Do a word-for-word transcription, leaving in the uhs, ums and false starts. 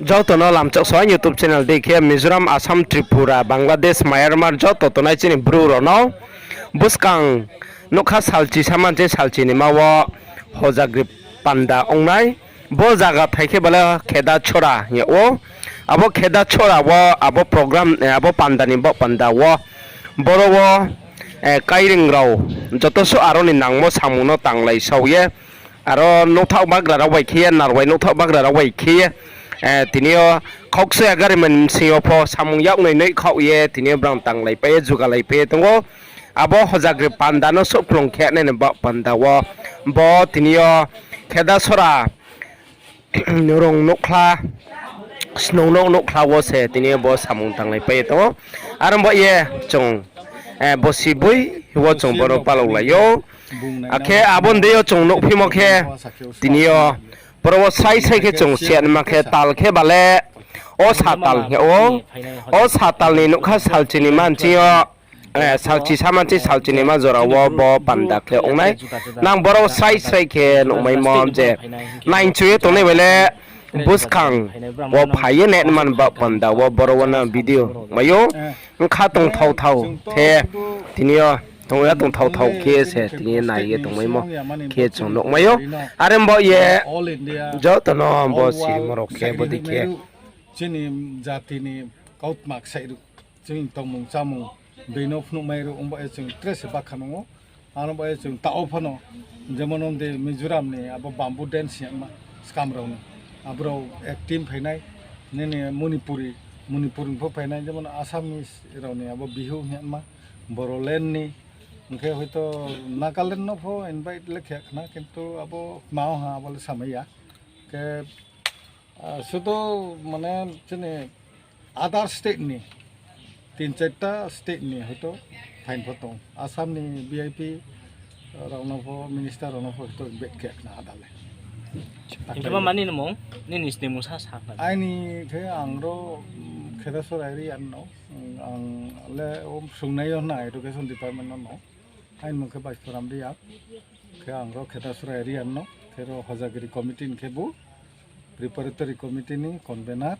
Joto no lamchak so aini YouTube channel dei khe Mizoram, Assam, Tripura, Bangladesh, Myanmar joto tongnai chini Bru rao no buskang nougkha salchi sa manchi salchi ni ma wo Hojagri panda ongnai. Bo zaga thai khe bale Khedachora hing yag ou. Abo Khedachora wo abo program, abo panda ni baoh panda wo boro wo kairing rao joto suh aro ni nangmo samung no tanglai sao ye, aro nougthaoh bagra rao bai khe ye, narwai nougthaoh bagra rao bai khe ye, tini yo khauksoya gari man bsing yo pho samung yak noi noi khaoh ye tini yo brang tanglaipai ye, jugalaipai ye tong ou. Abo Hojagri panda no souhkhlung khe nai ni baoh panda wo bo tini yo Khedasora rung nouhkhla, snung nouh nouhkhla wo se tini yo bo samung tanglaipai ye tong ou. Aro baoh ye chung, bosi boi wo chung boro palaulai ou. Akhe abo ni deing yo chung nuhphimo khe tini yo boro wo srai srai khe chung siyanma khe tal khe bale o satal hing yag ou. O satal ni nougkha salchi ni manchi yo, salchi sa manchi salchi ni ma jora wo bo panda khe ong nai. Nang boro wo srai srai khe nuhmaimo je nainchu ye tongnai bai le buskang wo phai ye nai man baoh panda wo boro wo no video mai ou. Bkha tongthao thao khe tini yo tong ya tongthao thao khe se tini nai ye tongmaimo khe chung nuhmai ou. Are baoh ye joto no bo sirimo rao khe bodei khe chini jati ni kautma ksaih ruh, chini tongmung chámung, bini phnuhmai ruh ong baoh ye chung tre se bakha nung ou. Aro baoh ye chung taoh wo phano, jemon omde Mizoram ni abo bamboo dance hingma, skam rao ni, abo rao acting phai nai, nini Manipuri, Manipur ni pho phai nai, jemon Assamese rao ni abo Bihu hingma, Bodoland ni, hing khe hoito Nagaland no pho invite le khe khna, kintu abo kma ong ha abo le samai ya. Khe sudu mane chini other state ni, tin charta state ni hoito phaing pho tong, Assam ni V I P rao no pho, minister rao no pho hoito invite khe khna ada le. Hing khe ma mani ni mung, nini snimung sa sa khna. Aini khe ang ro Khedasora area no, ang le o sungnai yo na education department no no. Aini mung khe Baisporam Reang. Khe ang ro Khedasora area no, khe ro Hojagiri committee ni khe bo preparatory committee ni convener.